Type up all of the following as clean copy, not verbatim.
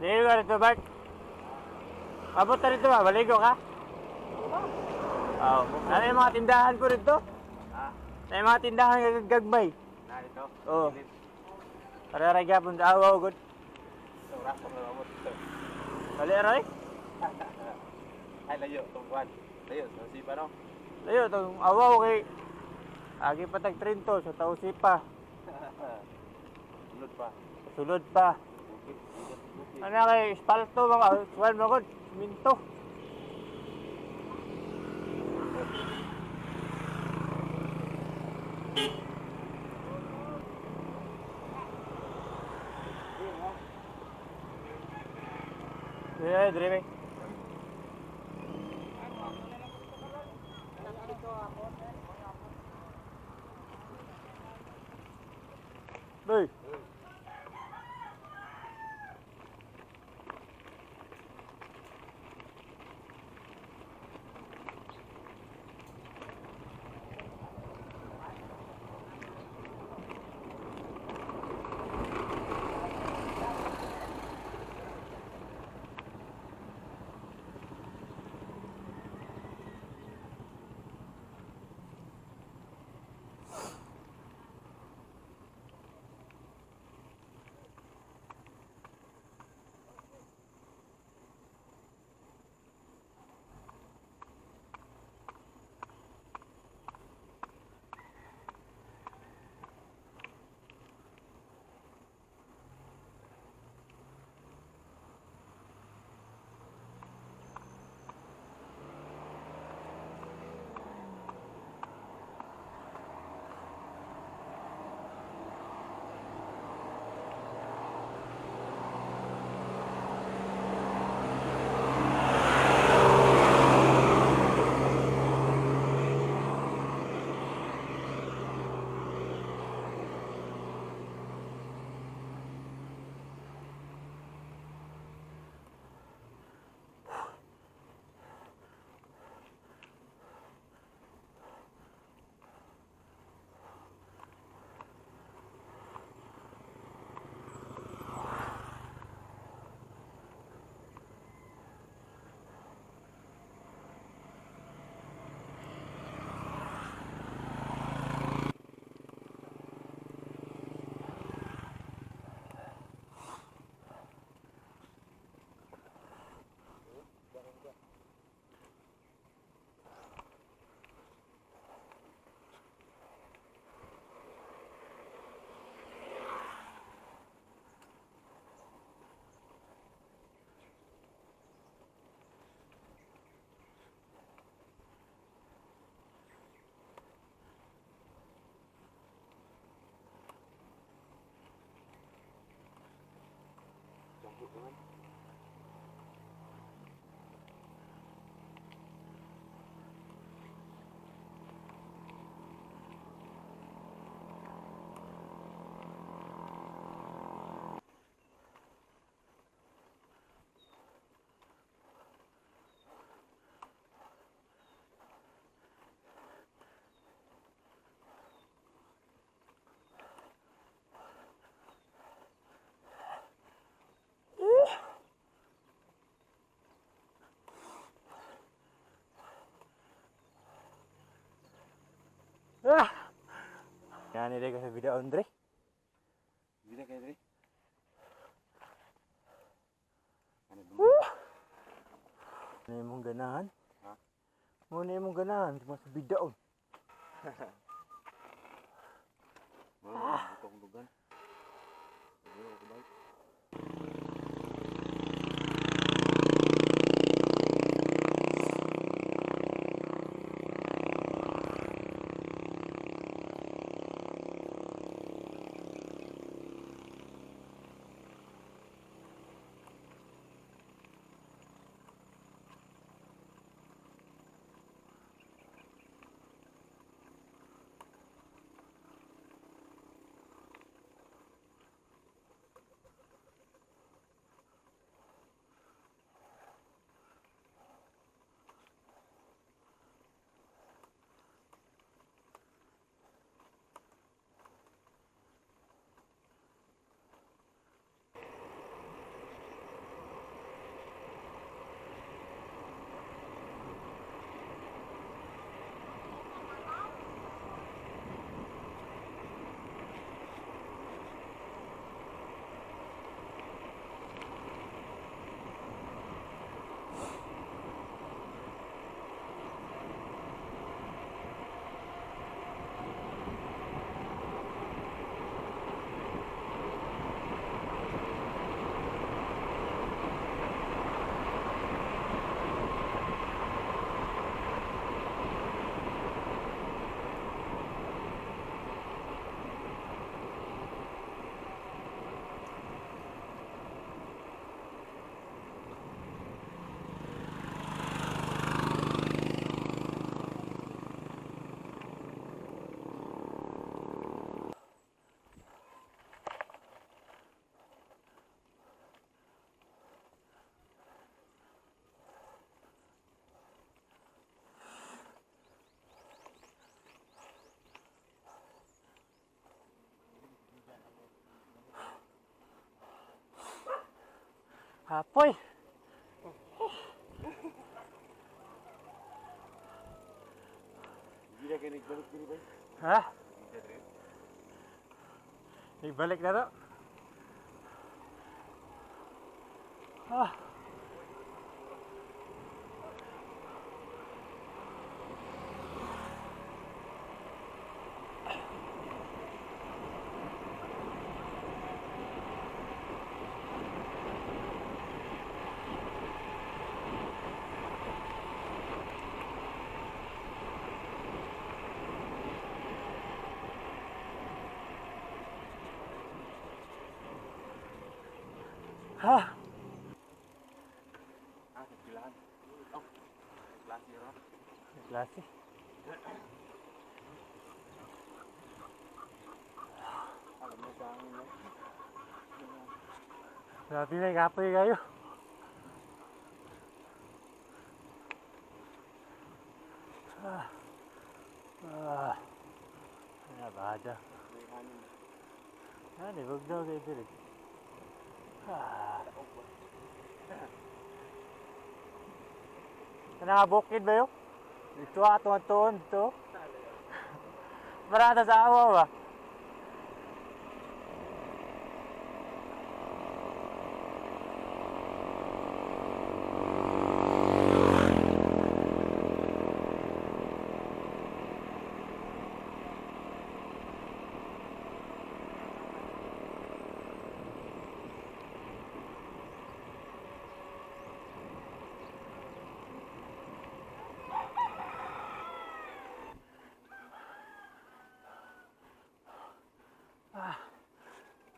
Dili ka dito, Bart. Abot na dito ba? Baligo ka? Oo. Ano yung mga tindahan po dito? Ha? Ano yung mga tindahan nga gagmay? Na ito. Oo. Para ra gyapon sa awaw gud. Ito, rasong na mamot ito. Bali aray. Ay, layo. Tungkuan. Layo. Sa sipa, no? Layo tong awaw kay agi pa tag Trinto sa Tausipa. Sulod pa. Sulod pa. Bukid. Bukid. Bukid. Ano kay espalto mga kuan mo gud, minto. Yeah, dire. Boy. Jambut naman. Ah! Yan nila ko sa video Andre. Hindi na kayo, Dre. Ano ba? Ano imong ganahan? Ha? Muna imong ganahan sa bidaon. Ah! Ito akong dugan. Hindi ako bike. Kapoy. Hindi na kayo nagbalik diri ba? Ha? Ibalik na to. Ah. Ha? Ah, nagpilahan. Oh, klase ra. Klase. Alam mo sa amin, no? Grabe na, kapoy kayo. Ah. Ah. Ano ba da? May hanin. Ano, wag daw kayo diri. Ah. Nakabukid ba yun? Dito ato ang tuon dito. Marata sa awa ba?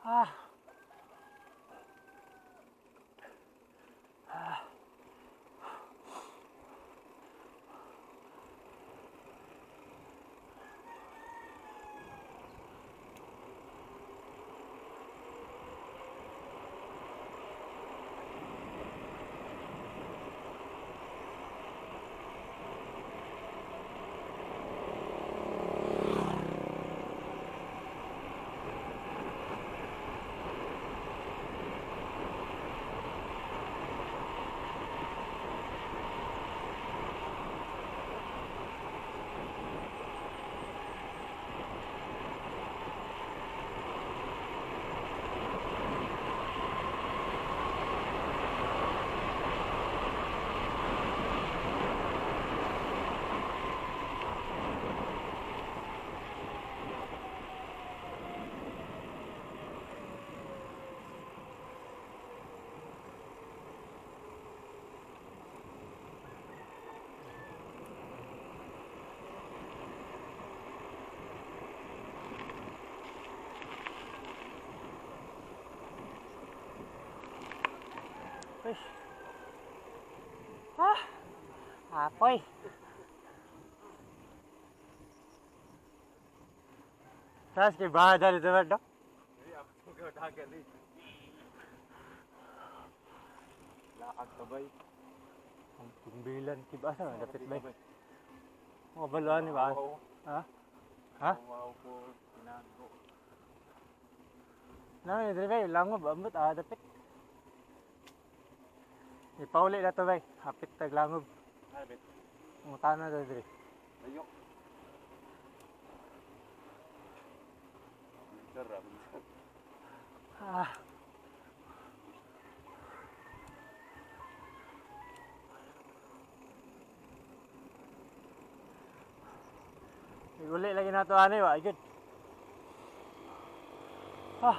Ah. Uy. Ah. Apoy. Tapos kay bahada dito ba, no? Hindi ako dagan eh. Lakad kabay. Ang tumbilan, kiba sa dapit ba? Mga baluan ni ba? Oo. Ha? Ha? Wow po, tinago. Na, dire ba, langob ambot ah dapit. Ipauli na to bay, hapit tag langob. Habit. Mutana na dire. Layo. Winter, ah, winter. Ah. Uli lagi na to ani wa, good. Ah.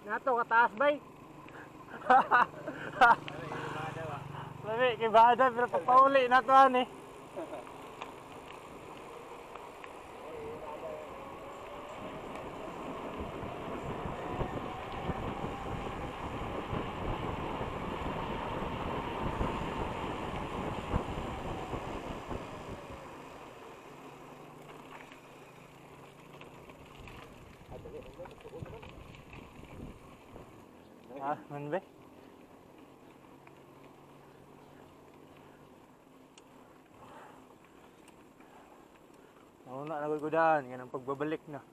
Nato kataas bay. Lami kay bada pero papauli na to ani. Ah, man ba? Nauna na gudaan, ganang pagbabalik na.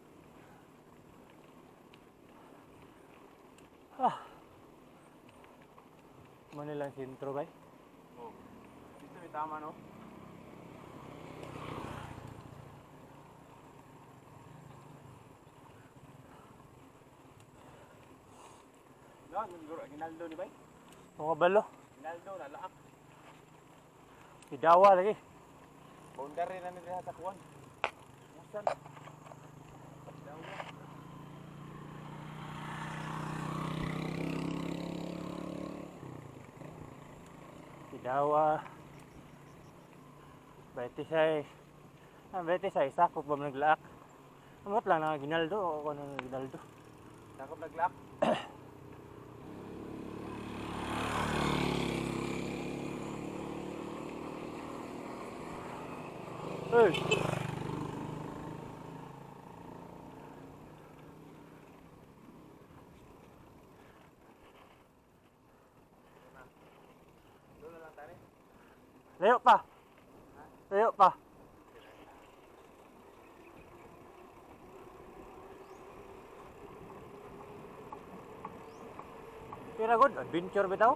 Ah. Manila ang sentro bay. Oh. Dito may tama, no? No, Ginaldo ni bay? Mga balo, Ginaldo, nalaak. idawa lagi. Boundary na nila sa kuwan. Musan. Idawa. 26. Ah, 26 sakop ba man naglaak? Amot lang na Ginaldo o kuno na Ginaldo. Sakop naglaak. Hey. Doon na lang tayo. Layo pa. Layo pa. Pira good, adventure bitaw.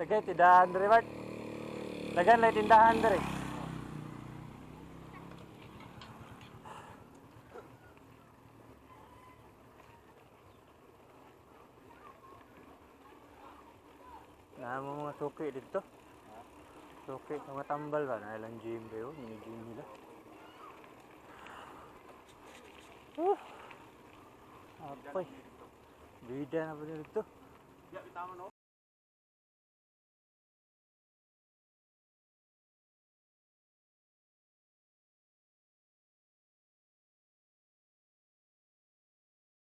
Tagay tindahan diri, Bart. Dagan lay tindahan diri. Na mo mga suki dito. Suki sa mga tambal ba na ilang gym ba yun? Mini gym nila. Apoy. Bida na ba dito? Ya, tama, no?